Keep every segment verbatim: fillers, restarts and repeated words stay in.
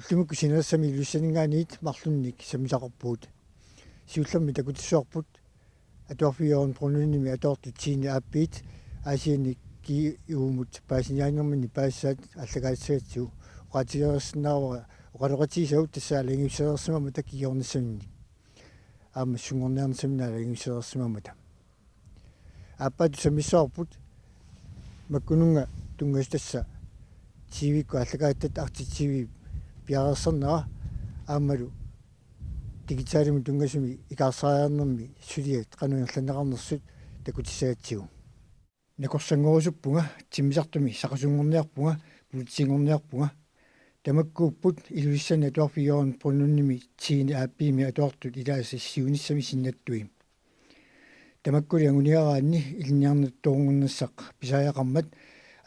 Ullumikkut sinerissami Ilulissaninngaanniit marlunnik sammisaqarpugut. Siullermik takutissavarput Atuarfik Jørgen Brønlundimi atuartut Tiende A B-t Aasianni G U-mut paasiniaanerminni paasisaat aallakaatissagatsigu. Oqaatigereersinnaavara oqaloqatigisagut tassa aalajangiussereersimammata GU-ernissaminnik aamma sunngorniarnissaminnik aalajangiussereersimammata. Aappaattut sammissavarput makkununnga tunngasut tassa T V-kkut aallakaatitatta Arctic T V piareersarnera aammalu digitalimut tunngasumik ikaarsaariarnermi suliat qanoq ingerlanneqarnersut takutissagatsigu. Nakorsanngorusuppunga, timmisartumi saqqummiunniarpunga, politiinngorniarpunga. Tamakkuupput Ilulissani Atuarfik Jørgen Brønlundimi Tiende A B-mi atuartut ilaasa siunissami sinnattui. Tamakkuli anguniaraanni ilinniarnittoorunnassaq pisariaqarmat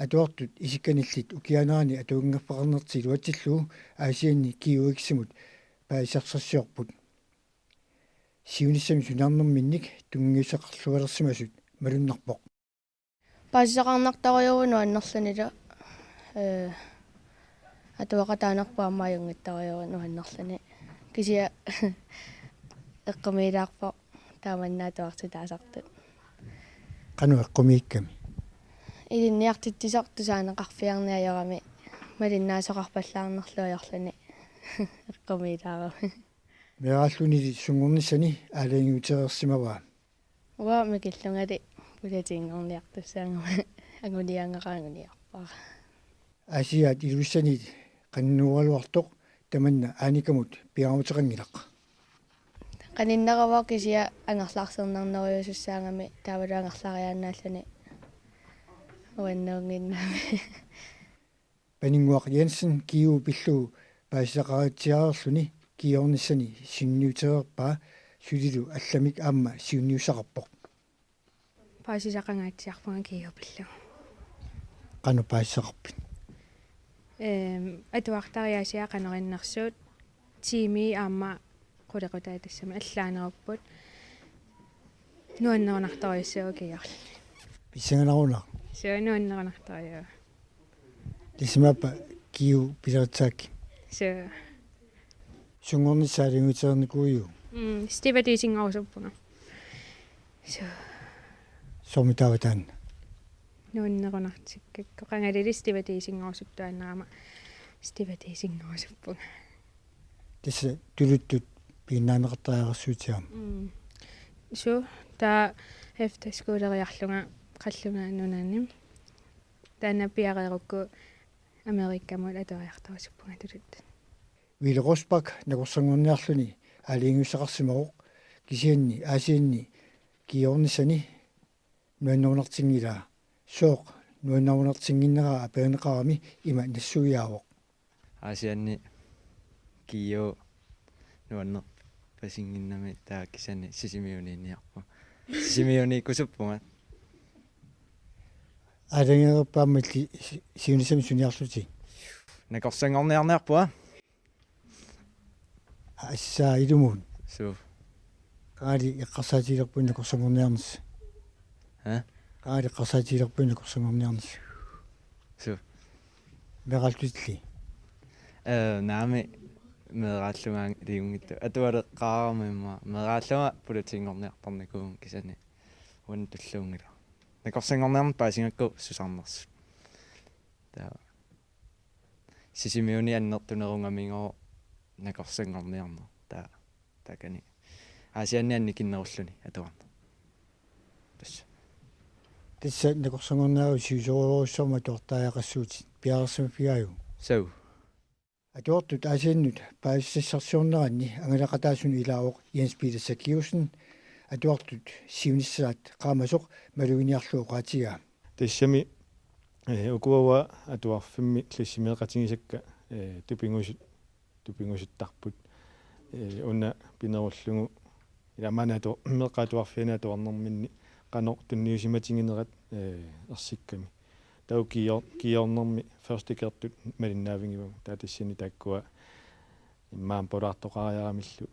atuartut isikkanillit ukiaanerani atuanngaffeqarnertik iluatsillugu Aasianni G U X-imut paasisarsiorput. Siunissami suniarnerminnik tunniussaqarlualersimasut malunnarpoq. Paasisaqarnartorujuuvoq nuannerlunilu, ee, atuaqataanerput aamma ajunngitsorujuuvoq nuannerluni. Kisianni eqqumiilaarpoq taamanna atuartitaasartut. Qanoq eqqumiikkami? Ilinniartitsisoq tusaaneqarfiarneq ajorami malinnaasoqarpallaarnerlu ajorluni eqqumiilaarami. Meeraallunili sunngornissani aalajangiutereersimavaa? Uanga mikillungali politiinngorniartussaagama anguniagara anguniarpara. Aasiaat Ilulissaniit qaninnerugaluartoq tamanna aanikamut pingaaruteqanngilaq. Qaninneruvoq kisianni angerlarsinnarnerujuusussaagami taavalu angerlariaannaalluni uannuunnginnami. Paninnguaq Jensen G U pillugu paasisaqangaatsiareerluni GU-ernissanni siunniutereerpaa sulilu allamik aamma siunniussaqarpoq. Paasisaqangaatsiarpunga G U pillugu. Qanoq paasisaqarpit? Ehm, atuartariaasia qanoq innersuut, tiimi aamma qulequtaat tassami allaanerupput. Nuannerunartorujussuuvoq kingorna. Pissanganaruna. Suu, nuannerunartorujuuvoq. Tassa imaappa G U pilersaakkit? Suu. Sunngornissaq aalajangiutereernikuuiuk? Mm, stivardisinngorusuppunga. Suu. Soormi taava taanna? Nuannerunartikkakku. Qangalili stivardisinngorusuttuaannarama stivardisinngorusuppunga. Tassa tuluttut piginnaaneqartariaqassuutit aamma. Mm. Suu, taava efterskoleriarlunga Qallunaat Nunaanni. Taanna piareerukku Amerikamut atuariartorusuppunga tuluttut. Ville Rosbach nakorsanngorniarluni aalajangiussaqarsimavoq, kisianni Aasianni GU-ernissani nuannerunartinngilaa. Sooq nuannerunartinnginneraa aperineqarami ima nassuiaavoq. Aasianni GU nuannerpasinnginnami, taava kisianni Sisimiuniinniarpunga. Sisimiuniikkusuppunga. Aalajangereerpit aamma illit si-, siunissami suniarlutit? Nakorsanngorniarniarpunga. Assa ilumut. Suu. Qangali eqqarsaatigilerputit nakorsanngorniarnissat? Ha? Qangali eqqarsaatigilerputit nakorsanngorniarnissat? Suu. Meeraallutilli? Ee, naamik, meeraallungaanngilaq. Atualeqqaarama immaqa. Meeraallunga politiinngorniartarnikuuvunga kisianni uannut tulluunngilaq. Nakorsanngorniarneq paasigakku susarnersut. Taava. Sisimiuni annertunerugamigooq nakorsanngorniarneq. Taava. Taakani. Aasianni annikinnerulluni atuarneq. Tassa. Tassa nakorsanngorniaruit sivisoorujussuarmik atuartariaqassuutit, piareersimaffigaajuk? Suu. Atuartut Aasiannut paasisassarsiorneranni angalaqataasunut ilaavoq Jens Peter Zacchaeusen atuartut siunissaat qaamasoq maluginiarlugu oqaatigaa. Tassami, ee, ukua atuarfimmi klassimeeqatigisakka, ee, tupigusut-, tupigusuttarput. Ee, una pinerullugu ilaa maani atu-, meeqqat atuarfianni atuarnerminni qanoq tunniusimatiginerat, ee, ersikkami. Taava GU-, GU-ernermi første G-rtut malinnaavigivagut. Taava tassani taakkua immaqa pulaartoqariaramillu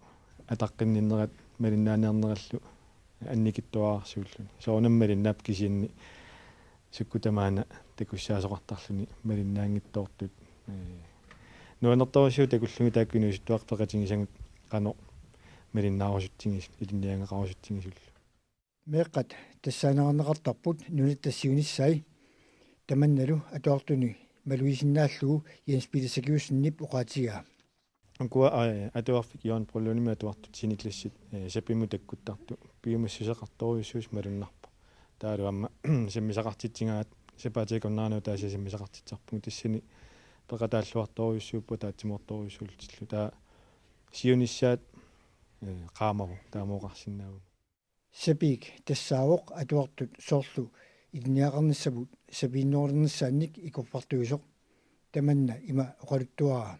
ataqqinninnerat malinnaaniarnerallu annikitsuararsuulluni. Soorunami malinnaapput kisianni sukkut tamaana takussaasoqartarluni malinnaanngitsoortut, ee, Nuannertorujussuuvoq takullugit taakku inuusuttuaqqat peqatigisagut qanoq malinnaarusutsigisut, ilinniagaqarusutsigisullu. Meeqqat tassaaneqartarput nunatta siunissai, tamannalu atuartuni malugisinnaalluni Jens Peter Sakiussenip oqaatigaa. Ukua, aa, atuarfik Jørgen Brønlundimik atuartut tiende klassit, ee, sapimmut takkuttartut piumassuseqartorujussuusut malunnarpoq. Taavalu aamma sammisaqartitsigaat sapaatip akunneranut taava sammisaqartitsisarpugut, tassani peqataalluartorujussuupput ataatsimoortorujussuullutillu. Taava siunissaat, ee, qaamagu taama oqarsinnaavugut. Sapiik tassaavoq atuartut soorlu ilinniagaqarnissamut sapiinnerulernissaannik ikorfartuisoq. Tamanna ima oqaluttuaraa.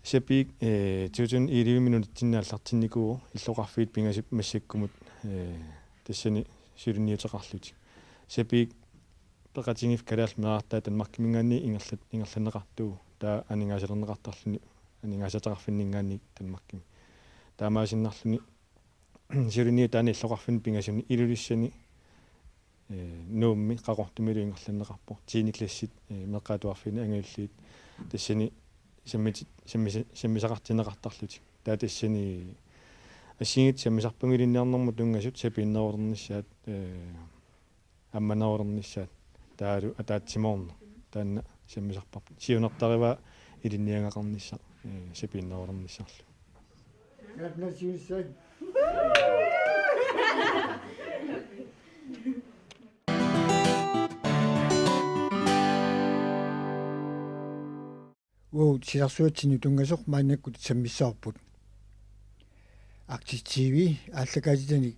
Sapiik, ee, to tusind elleve-mi nunatsinni aallartinnikuuvoq, illoqarfiit pingasut massakkumut, ee, tassani suliniuteqarlutik. Sapiik peqatigiiffik Kalaallit Meerartaat Danmarkiminngaanniit ingerlat-, ingerlanneqartuuvoq, taava aningaasalerneqartarluni aningaasaateqarfinninngaanniit Danmarkimi. Taamaasinnarluni suliniuteqarani illoqarfinni pingasuni Ilulissani, ee, Nuummi Qaqortumilu ingerlanneqarpoq. Tiende klassit, ee, meeqqat atuarfiini angajulliit tassani sammit-, sammisa-, sammisaqartinneqartarlutik. Taava tassani assigiinngitsut sammisarpagut ilinniarnermut tunngasut sapiinnerulernissaat, ee, ammanerulernissaat, taavalu ataatsimoorneq. Taanna sammisarparput. Siunertarivaa ilinniagaqarnissaq, ee, sapiinnerulernissarlu. Uagut silarsuatsinnut tunngasoq maannakkut sammissavarput. Arctic T V aallakaatitanik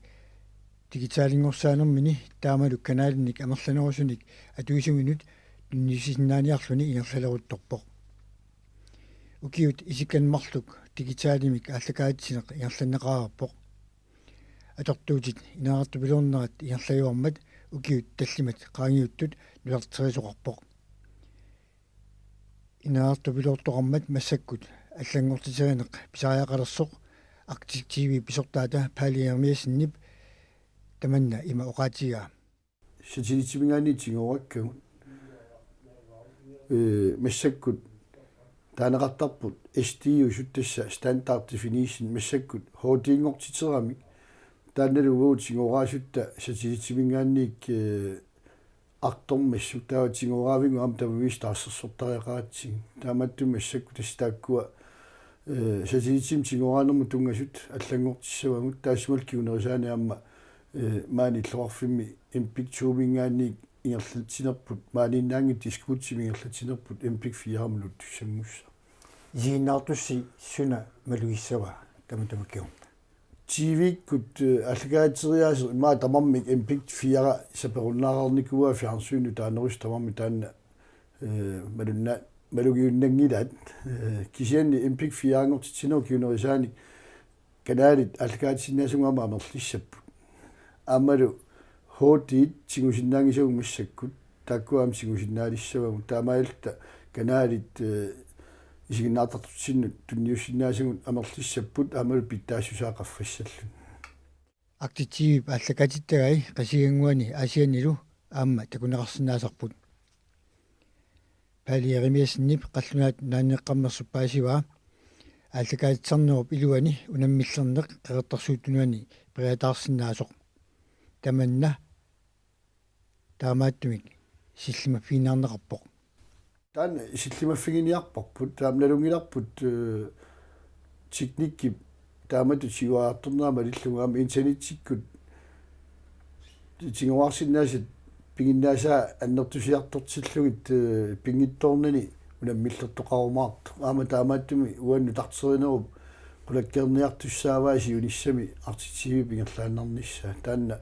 digitalinngorsaannermini taamalu kanalinnik amerlanerusunik atuisuminut tunniussinnaaniarluni ingerlaleruttorpoq. Ukiut isikkanni marluk digitalimik aallakaatitsineq ingerlanneqareerpoq. Atortuutit ineriartupiloornerat ingerlajuarmat ukiut tallimat qaangiuttut nutarterisoqarpoq. Ineriartupiloortoqarmat massakkut allanngortiterineq pisariaqalersoq Arctic T V pisortaata Paali Jeremiassenip tamanna ima oqaatigaa. Satellittiminngaanniit tigoorakkagut. Ee, massakkut taaneqartarput S D-usut, tassa standard definition, massakkut H D-nngortiteramik. Taannalu uagut tigooraasutta satellittiminngaanniit, ee, artormassuk, taava tigooraavigit aamma tamarmik taarsersortariaqaratsigu. Taamaattumik massakkut tassa taakkua, ee, satellitsimik tigooraanermut tunngasut allanngortissavagut, taassumalu kingunerisaanik aamma, ee, maani illoqarfimmi MPEG to-minngaanniit ingerlatsinerput, maaniinnaanngitsoq Djiskutimik ingerlatsinerput MPEG fire-mut nuttussanngussaaq. Isiginnaartussi suna malugissava tamatuma kingorna? T V-kkut, ee, aallakaatitseriaaseq immaqa tamarmik MPEG fire saperunnaarnikuuaa, fjernsyni taanerusoq tamarmik taanna, ee, malunna-, malugiunnanngilaat. Ee, kisianni MPEG fire-nngortitsinerup kingunerisaanik kanalit aallakaatitsinnaasavut aamma amerlissapput. Aammalu H D-t tigusinnaanngisagut massakkut, taakkua aamma tigusinnaalissavagut. Taamaalilluta kanalit, ee, isiginnaartartutsinnut tunniussinnaasagut amerlissapput aammalu pitsaassusaa qaffassalluni. Arctic T V-p aallakaatittagai Qasigiannguani Aasiannilu aamma takuneqarsinnaasarput. Paali Jeremiassenip qallunaat nunaanneqqammersup paasivaa aallakaatitsisarnerup iluani unammillerneq Qeqertarsuup Tunuani periataarsinnaasoq. Tamanna taamaattumik sillimaffigineqarpoq. Taanna sillimaffiginiarparput, taama nalunngilarput, ee, teknikkip taamatut siuariartornera malillugu, aamma internettikkut tigoorsinnaasat piginnaasaat annertusiartortillugit, ee, pinngitsoornani unammillertoqarumaartoq. Aamma taamaattumik uannut nutarterinerup qulakkeerniartussaavaa siunissami Arctic T V-p ingerlaannarnissaa. Taanna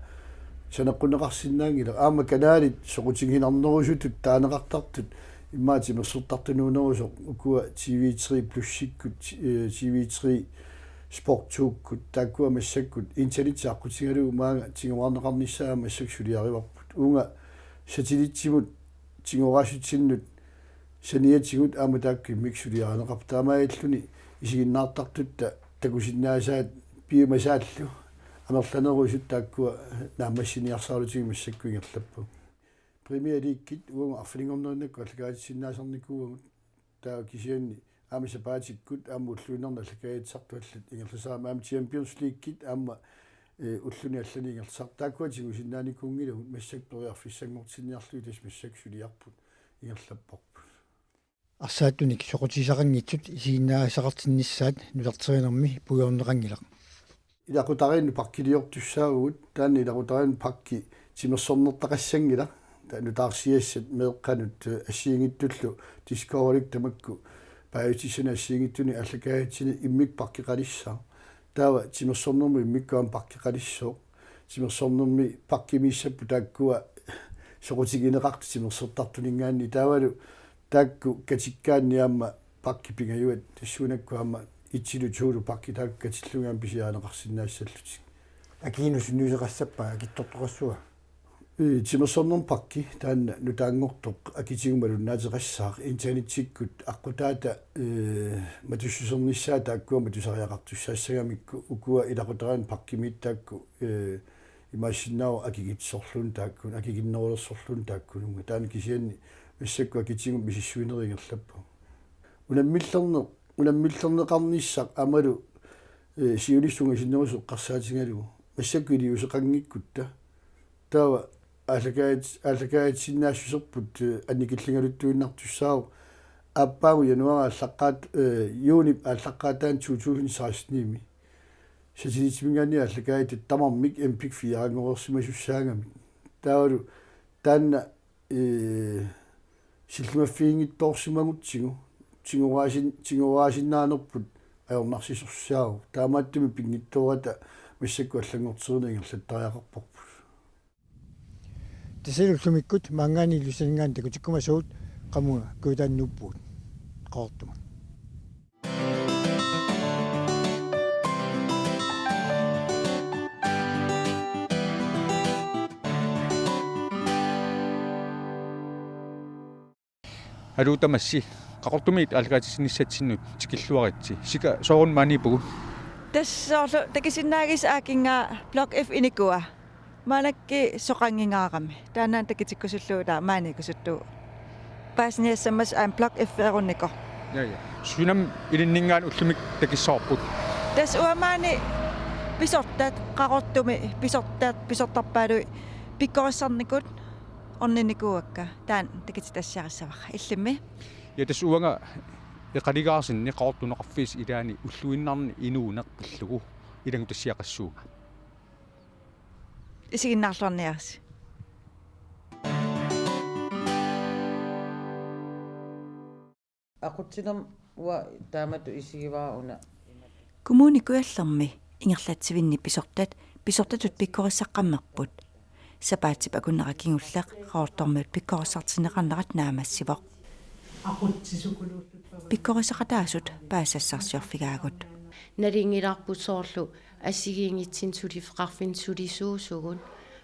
saneqqunneqarsinnaanngilaq. Aamma kanalit soqutiginarnerusutut taaneqartartut immaqa timersortartunuunerusoq, ukua T V tre Plusikkut, ee, T V tre Sport to-kkut, taakkua massakkut internetti aqqutigalugu maanga tigoorneqarnissaa massakkut suliarivarput. Uunga satellitsimut tigooraassitsinnut saniatigut aamma taakku immikkut suliarineqarput, taamaalilluni isiginnaartartutta takusinnaasaat piumasaallu amerlanerusut taakkua naammassiniarsaralutigit massakkut ingerlappagut. Premier Leaguekit uagut arfininngornerinnakkut aallakaatitsisinnaasarnikuuagut, taava kisianni aamma sapaatikkut aamma ulluinnarni allakaatitsisartut allat ingerlasarami aamma Champions League-it aamma, eh, ulluni allani ingerlasartut taakkua tigusinnaanikuunngilagut massakkut periarfissanngortinniarlugit tassa massakkut suliarput ingerlapparput. Arsaattunik soqutigisaqanngitsut isiginnaagassaqartinnissaat nutarterinermi puigorneqanngilaq. Ilaqutariinnut parkiliortussaavugut, taanna ilaqutariinnut parki timersornertaqassanngilaq. Taanna nutaarsiassat meeqqanut, eh, assigiinngitsullu Discoverykkut tamakku paasissutissanik assigiinngitsunik aallakaatitsineq immikkut parkeqalissaaq. Taava timersornermut immikkut aamma parkeqalissooq. Timersornermi parkimiissapput taakkua soqutigineqartut timersortartuninngaanniit taavalu taakku katikkaanni aamma parkit pingajuat tassuunakkut aamma etilu tolu parkit taakku katillugit aamma pisiarineqarsinnaassallutik. Akiinut sunniuteqassappat akitsortoqassua? Ee, timersornermi parki taanna nutaanngortoq akitigut malunnaateqassaaq internettikkut aqqutaata, ee, matussusernissaat taakkua matusariaqartussaassagamikku ukua ilaqutariinnut parkimiittut taakku, ee, imaassinnaavoq akikitsorluunniit taakkununnga, akikinnerulersorluunniit taakkununnga. Taanna kisianni massakkut akitigut misissuinerit ingerlappagut. Unammillerneq, unammillerneqarnissaq aammalu, eh, siunissaq ungasinnerusoq eqqarsaatigalugu. Massakkut iliuuseqanngikkutta. Taava aallakaat-, aallakaatitsisinnaassuserput, eh, annikilligaluttuinnartussaavoq. Aappaagu januaarip aallaqqaat-, eh, juunip aallaqqaataani to tusind sekstenimi. Satellittiminngaanniit aallakaatitat tamarmik M P-k fire-nngorsimasussaagami. Taavalu taanna, ee, sillimaffiginngitsoorsimagutsigu, tigoraasin-, tigoraasinnaanerput ajornarsisorsuuvoq. Taamaattumik pinngitsoorata massakkut allanngortitsineq ingerlattariaqarparput. Tassa ullumikkut maanngaanniit Ilulissaninngaanniit takutikkumasugut qamunga kujataani nuuppugut Qaqortumi. Aluu tamassi, Qaqortumiit aallakaatitsinissatsinnut tikilluaritsi. Sika soorunami maaniippugut? Tassa soorlu takusinnaagissat aakinngaa Block F-inikua. Maannakkut soqanngingaarami. Taannaana takutikkusullugu taava maaniikkusuttugu. Paasiniassammassuk aamma Block F-erunnikoq. Ja, ja. Sunami ilinninngaanniit ullumikkut takussavarput? Tassa uanga maani pisortat, Qaqortumi pisortat, pisortarpaaluit pikkorissarnikut orninnikuuakka. Taanna takutitassiarissavara. Illimmi? Ja tassa uanga Eqaligaarsinni Qaqortup nunaqarfiisa ilaani ulluinnarni inuuneq pillugu ilanngutassiaqassuunga. Isiginnaarluarniaritsi. Aqutsinermi uanga taamatut isigivara una. Kommune Kujallermi ingerlatsivinni pisortat pisortatut pikkorissaqqammerput. Sapaatip akunnera kingulleq Qaqortormiut pikkorissartinneqarnerat naammassivoq. Aqutsisukuluussut. Pikkorissaqataasut paasisassarsiorfigaagut. Nalunngilarput soorlu assigiinngitsunik suliffeqarfinnik sulisuusugut,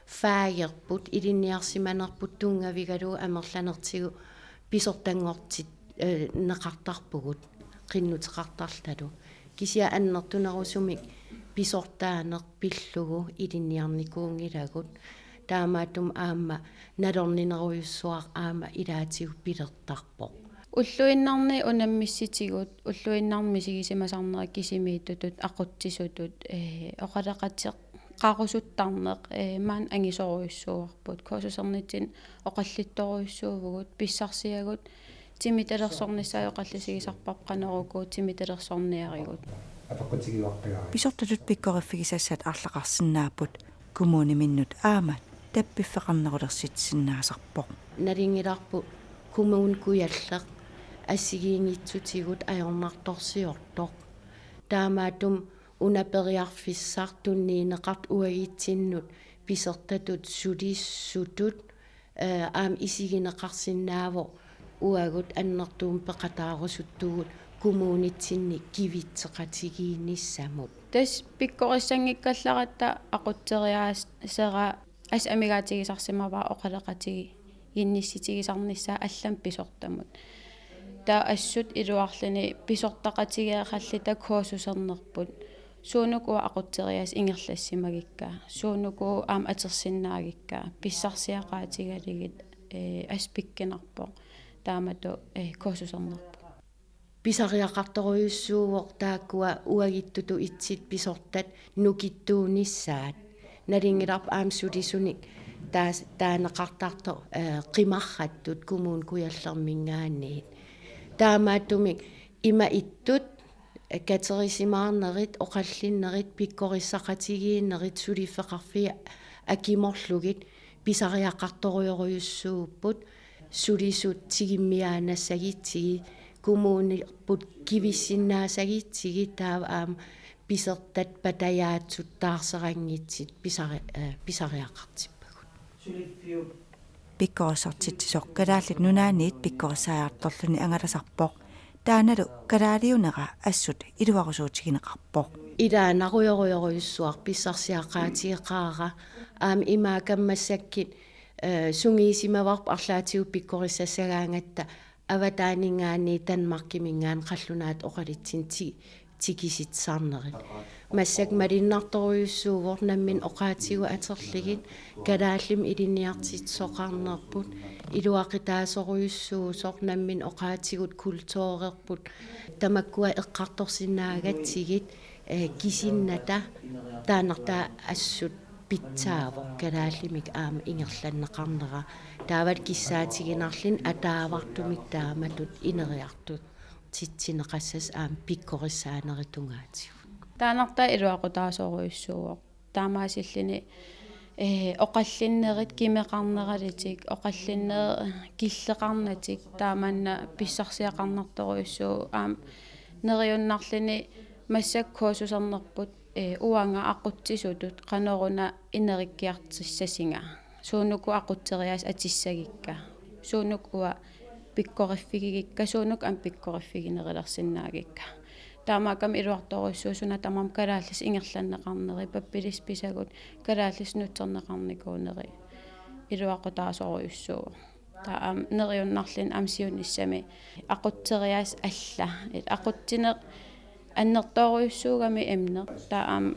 faagerput, ilinniarsimanerput tunngavigalugu amerlanertigut pisortanngortit-, eh, neqartarpugut, qinnuteqartarlutalu. Kisianni annertunerusumik pisortaaneq pillugu ilinniarnikuunngilagut. Taamaattumik aamma nalorninerujussuaq aamma ilaatigut pilertarpoq. Ulluinnarni unammissutigut, ulluinnarni misigisimasarnerit kisimiittutut, aqutsisutut, ee, oqaloqateqarusuttarneq, ee, maani angisoorujussuuarput. Kursusernitsinni oqallittorujussuuvugut, pissarsiagut, timitalersornissaat oqallisigisarparput qanoruku timitalersorniarigut. Apeqqutigiuartagaa. Pisortatut pikkoriffigisassat arlaqarsinnaapput. Kommuniminnut aamma tappiffeqarnerulersitsisinnaasarpoq. Nalunngilarput Kommune Kujalleq assigiinngitsutigut ajornartorsiortoq. Taamaattumik una periarfissaq tunniunneqartoq uagutsinnut pisortatut sulisutut, eh, aamma isigineqarsinnaavoq uagut annertuumik peqataarusuttugut kommunitsinni kivitseqatigiinnissamut. Tassa pikkorissanngikkallaratta aqutseriaasera assut amigaatigisarsimavara oqaloqatigiinnissutigisarnissaa allamik pisortamut. Taava assut iluarluni pisortaqatigeeqalluta kursusernerput. Suunuku uanga aqutseriaaseq ingerlassimagikka. Suunuku aamma atorsinnaagikka. Pissarsiaqaatigalugit, ee, assut pikkunarpoq. Taamatut, ee, kursusernerput. Pisariaqartorujussuuvoq taakkua uagutsitut itsit pisortat nukittuunissaat. Nalunngilarput aamma sulisunik taas-, taaneqartartoq, eh, qimarrattut Kommune Kujallerminngaanniit. Taamaattumik ima ittut, eh, katerisimaarnerit, oqallinnerit, pikkorissaqatigiinnerit, suliffeqarfiit akimorlugit pisariaqartorujorujussuupput, sulisut tigummiaannassagutsigit, kommunerput kivissinnaasagutsigit, taava aamma pisortat patajaatsut taarseranngitsut pisari-, eh, pisariaqartippagut. Pikkorissartitsisoq Kalaallit Nunaanniit pikkorissaajartorluni angalasarpoq. Taannalu kalaaliunera assut iluarusuutigineqarpoq. Ilaannarujorujorujussuaq pissarsiaqaatigeqaara, aamma imaakammassakkit, eh, sungiusimavarput arlaatigut pikkorissassagaangatta avataaninngaanniit Danmarkiminngaanniit qallunaatut oqalutsinnut ti-, tikisitsisarnerit. Massakkut malunnartorujussuuvoq nammineq oqaatigut atorlugit, kalaallimik ilinniartitsisoqarnerput, iluaqutaasorujussuusoq nammineq oqaatigut kulturerput, tamakkua eqqartorsinnaagatsigit, eh, kisinnata taannartaa assut pitsaavoq kalaallimik aamma ingerlanneqarnera. Taavalu kissaatiginarluni ataavartumik taamatut ineriartortitsineqassasoq aamma pikkorissaanerup tungaatigut. Taannartaa iluaqutaasorujussuuvoq. Taamaasilluni, eh, oqallinnerit kimeqarneralutik, oqallinnerit killeqarnatik, taamanna pissarsiaqarnartorujussuuvoq aamma neriunnarluni massakkut kursusernerput, eh, uanga aqutsisutut qanoruna inerikkiartussasunga. Suunuku aqutseriaaseq atussagukka. Suunuku uanga pikkoriffigigukka, suunuku aamma pikkoriffiginerulersinnaagukka. Taamaakkami iluartorujussuuvoq suna tamarmi kalaallisut ingerlanneqarneri, pappilissuusagut, kalaallisut nutserneqarnikuuneri iluaqutaasorujussuuvoq. Taava aamma neriunnarluni aamma siunissami aqutseriaaseq alla. Aqutsineq annertoorujussuugami emneq. Taava aamma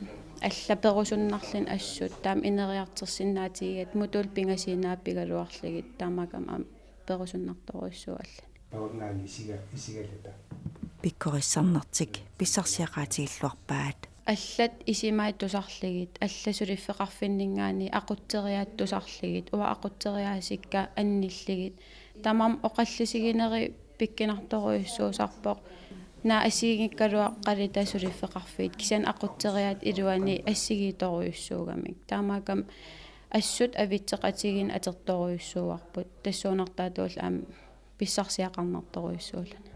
alla perusunnarluni assut. Taava aamma ineriartorsinnaatigigatta modulit pingasuinnaat pigaluarlugit. Taamaakkami aamma perusunnartorujussuuvoq allani. Tavannaani isiga-, isigaluta. Pikkorissarnertik pissarsiaqaatigilluarpaat. Allat isumaat tusarlugit, allat suliffeqarfinninngaanniit aqutseriaat tusarlugit, uanga aqutseriaasikka annillugit. Tamarmik oqallisiginerit pikkunartorujussuusarpoq. Naak assigiinngikkaluaqaluta suliffeqarfiit, kisianni aqutseriaat iluanni assigiittorujussuugamik. Taamaakkami assut avitseqatigiinneq atortorujussuuarput. Tassuunartaatullu aamma pissarsiaqarnartorujussuulluni.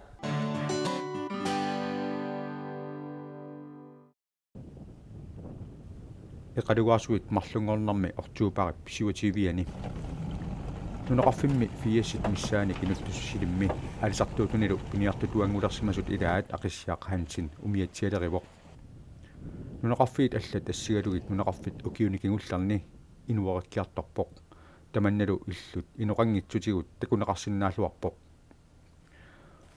Eqalugaarsuit marlunngornermi oktobarip syvogtyve-ani. Nunaqarfimmi firsit missaanni inuttussusilimmi aalisartuutunilu piniartutuanngulersimasut ilaat Aqissiaq Hansen umiatsialerivoq. Nunaqarfiit allat assigalugit nunaqarfik ukiuni kingullerni inuerikkiartorpoq. Tamannalu illut inoqanngitsutigut takuneqarsinnaalluarpoq.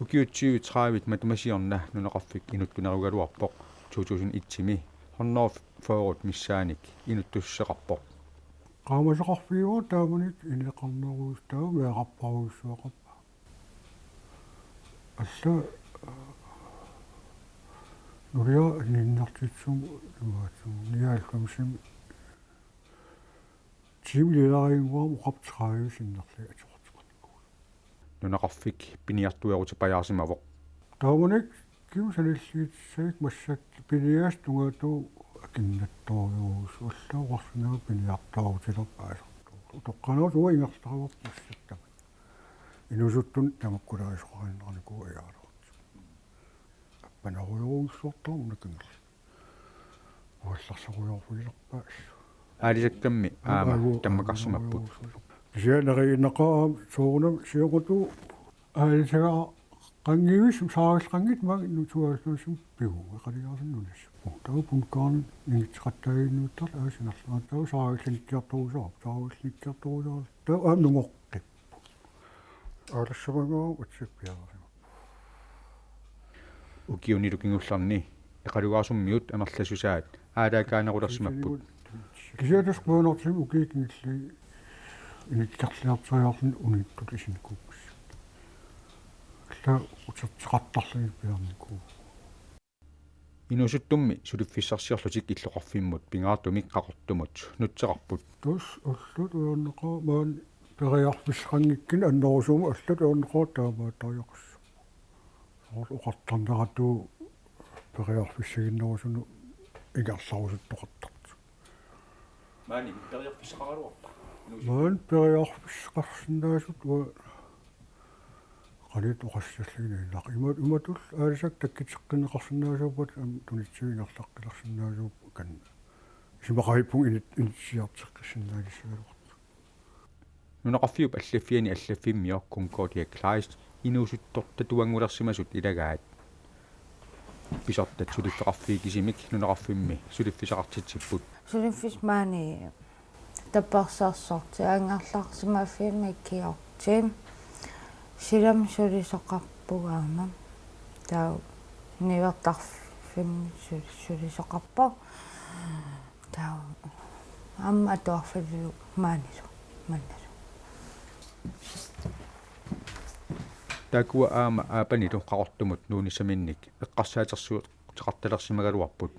Ukiut tyve tredive matuma siorna nunaqarfik inuttunerugaluarpoq, to tusind et-imi hundrede fyrre missaannik inuttussuseqarpoq. Qaamasoqarfiuvoq taamani ineqarnerujussuaq taava meerarparujussuaqarpoq. Alla, nulia ninnertitsum imaatsugu nioghalvfemsimi tiimililarinnguam oqarpoq tredive sinnerlugit atoqartoqarnikuuvoq. Nunaqarfik piniartuerutipajaarsimavoq. Taamanikkut sanilliutissagikkit massakkut piniassat tungaatigut akinnattoorujussuuvoq, alla oqarsinnaavat piniartuerutilerput aalisartuutit. Utoqqaannartumik ingerlareerput massakkut tamanna. Inuusuttunut tamakkulaarisoqarinnarnikuuvoq aalisartuutit. Appanerujorujussuartarpoq una kingulleq. Uallarsarujoorfigilerpaa. Aalisakkammi aamma tammakarsimapput. Kisianni neriinnaqaaq soorunami sioqutut aalisagaqanngivissumik saarilleqanngitsumik maani nutuaassuussum pigu eqalugaarsinni nunassuup. Taava punkaarni ingitseqattaaginnartarpoq aasiit nallerata taava saarillinitsiartorusaarpoq, saarillinitsiartorusaarpoq. Taava aamma nungoqqippoq. Aalassamagaara utsippiaarama. Ukiunilu kingullerni Eqalugaarsummiut amerlassusaat aalaakaanerulersimapput. Kisianni tassa qujanartumik ukiut kingulliit inuttarliarteriarluni unittut isinikuupput. Taava uterteqartarlugit piarnikuuvoq. Inuusuttummi suliffissarsiorlutik illoqarfimmut pingaartumik Qaqortumut nutseqarput. Tassa allatut ajornaqaaq maani periarfissaqanngikkunik annerusumik allatut ajornaqaaq taamaattoriaqassaaq. Soorlu oqartarneratuut periarfissaginnerusunut ingerlarusuttoqartartut. Maani periarfissaqaraluarpa? Maani periarfissaqarsinnaasut uanga qanoq oqassalluginaaq. Ima-, imatut aalisakkat takkutteqqinneqarsinnaasuuppat aamma tunitsigut ingerlaqqilersinnaasuupput, kan isumaqarpunga init-, inissiarteqqissinnaalissugaluartut. Nunaqarfiup allaffiani allaffimmiooq Concordia Kleist inuusuttortatuanngulersimasut ilagaat. Pisortat suliffeqarfiit kisimik nunaqarfimmi suliffissaqartitsipput. Suliffissaq maani tapersersorti angerlarsimaffimmik kiorti. Silami sulisoqarpoq aamma. Taava niuertarfimmi suli-, sulisoqarpoq. Taava aamma atuarfililu maanilu, maanilu. Taakkua aamma Aapanilu Qaqortumut nuunnissaminnik eqqarsaatersuuteqartalersimagaluarput.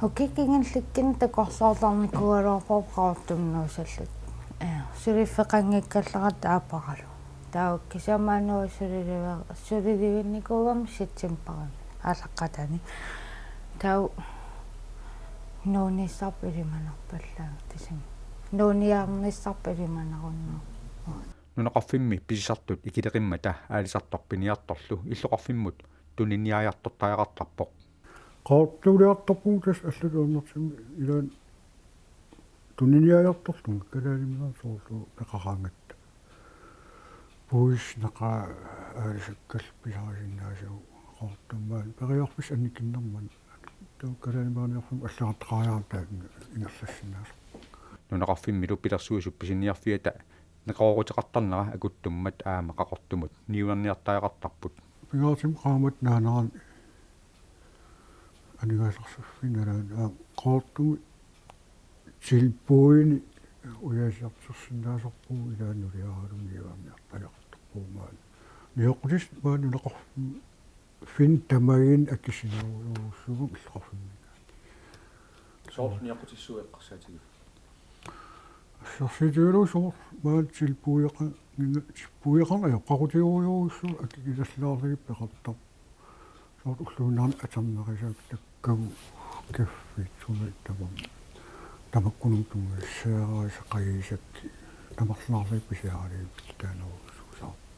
Ukioq kingulleq takorloortarnikuugaluarparput Qaqortumi nuussalluta. Ee, suliffeqanngikkallarput Aaparalu. Taava kisianni maani sulilive-, sulilivinnikuugami septembarimi aallaqqaataani. Taava nuunnissarput ilimanarpallaanngilaq, tassa nuunniarnissarput ilimanarunnaarpoq. Nunaqarfimmi pisisartut ikileqimmata aalisartoq piniartorlu illoqarfimmut tuniniaajartortariaqartarpoq. Qaqortuuliartorpugut tassa allatut ajornartumik ilaanni tuniniaajartorlunga kalaaliminaa soorlu peqaraangatta. Puisip naqaa aalisakkallu pisarisinnaasavut Qaqortumi maani periarfissaq annikinnermini. Taava kalaaliminaanerfimmi allagartaqariarami taanna ingerlassinnaasoq. Nunaqarfimmilu pilersuisup pisiniarfiata neqerooruteqartarnera akuttummat aamma Qaqortumut niuerniartariaqartarput. Pingaartumik qaammatit naanerani aningaasarsiorfinnalaani aamma Qaqortumi tilbudinik ujaasiartorsinnaasorpugut ilaanni nuliaralugu niuerniartariaqartarpugut maani. Nioqqutissat maani nunaqarfimmi tamaginnik akisunerujussuugami illoqarfimminngaanniit. Soorlu nioqqutissuit eqqarsaatigiuk? Assersuutigalugu soorlu maani tilbudeqarnanga, tilbudeqarnanga ajoqqutigorujussuuvoq akikilaallaarlugit peqartarpoq. Soorlu ulluinnarni atornerisat takkagut kaffit suna tamarmik. Tamakkununnga tunngassuseqarisat tamarlaarlugit pisiaralugit pitsaanerujussuusarput.